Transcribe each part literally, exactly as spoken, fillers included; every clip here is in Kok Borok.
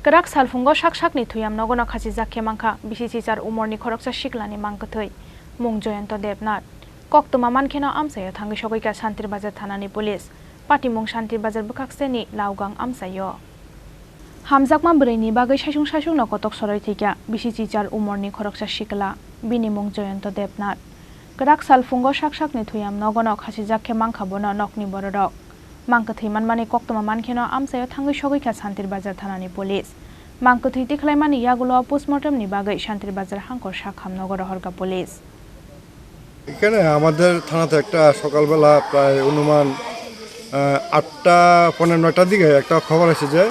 Kwrak salphungo sak sakni thuyam nogono khachijak khe mankha bisi chichar umorni khoroksa siklani mangkwthwi mung Joyonto Debnath. Koktwma mankheno amchaio thangwi sogwikha Santir Bazar thanani police. Patimung Santir Bazar bwkhakseni Laugang amchaio. Hamjakma bwrwini bagwi saisung saisungno kotok soroi thwikha bisi chichar umorni khoroksa sikla, bini mung Joyonto Debnath. Kwrak salphungo sak sakni thuyam nogono khachijak khe mankha bono nokni bororok. Mangkwthwi manmani koktwma mankheno amchaio thangwi sogwikha Santir Bazar thanani police. Mangkwthwi tikhlaimani yagulo postmortemni bagwi Santir Bazar hangkor sakham nogo rohorkha police. এখানে আমাদের থানাতে একটা সকালবেলা প্রায় অনুমান, আহ, আটটা পৌনে নয়টার দিকে একটা খবর আসে যে,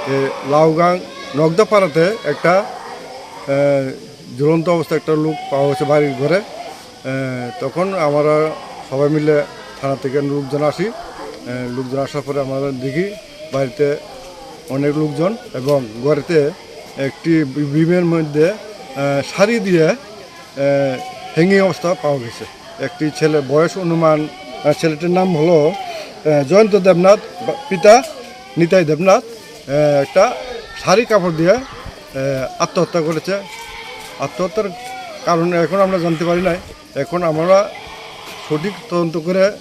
এ, লাউগাং নগদাপাড়াতে একটা, আহ, ঝুলন্ত অবস্থায় একটা লোক পাওয়া গেছে বাড়ির ঘরে। আহ, তখন আমরা সবাই মিলে থানা থেকে লোকজন আসি। আহ, লোকজন আসার পরে আমরা দেখি বাড়িতে অনেক লোকজন এবং ঘরেতে একটি বি-, বিমের মধ্যে, আহ, শাড়ি দিয়ে আহ, হ্যাঙ্গিং অবস্থা পাওয়া গেছে। একটি ছেলে, বয়স অনুমান, আহ, ছেলেটির নাম হলো, আহ, জয়ন্ত দেবনাথ, বা-, পিতা নিতাই দেবনাথ, আহ, একটা শাড়ি কাপড় দিয়ে, আহ, আত্মহত্যা করেছে। আত্মহত্যার কারণ এখন আমরা জানতে পারি নাই। এখন আমরা সঠিক তদন্ত করে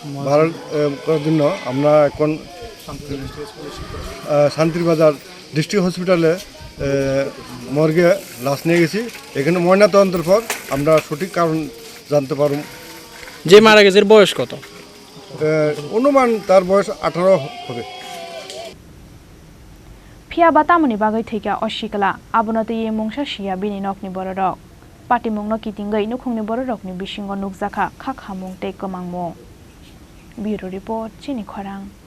বাড়ার, আহ, করার জন্য আমরা এখন, আহ, শান্তির বাজার ডিস্ট্রিক্ট হসপিটালে, এ, মর্গে লাশ নিয়ে গেছি। এখানে ময়নাতদন্তের পর আমরা সঠিক কারণ জানতে পারব। যে মারা গেছে এর বয়স কত? এ, অনুমান তার বয়স আঠারো হবে। Phiya ba tamoni bagwi thwikha o sikla? Abono twiwi mungsa siya bini nokni bororok. Patimungno kitingwi nukhungni bororokni bisingo nukjakha khakhamung tei kwmangmung. Bureau Report, Chini Khorang.